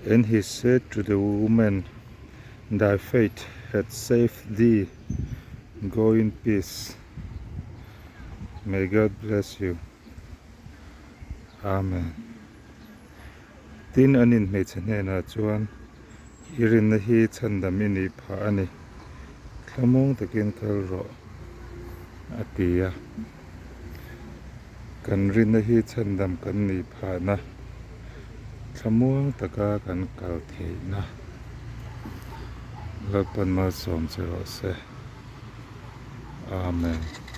And he said to the woman, Thy faith hath saved thee, go in peace. May God bless you. Amen. Tin anin hmeichhe hnenah chuan i rinna hi chhandam i nih phah a ni. Thlamuang takin kal rawh, a ti a. Kan rinna hi chhandam kan nih phahna, thlamuang taka kan kal theihna Lalpan malsawm che rawh se. Amen.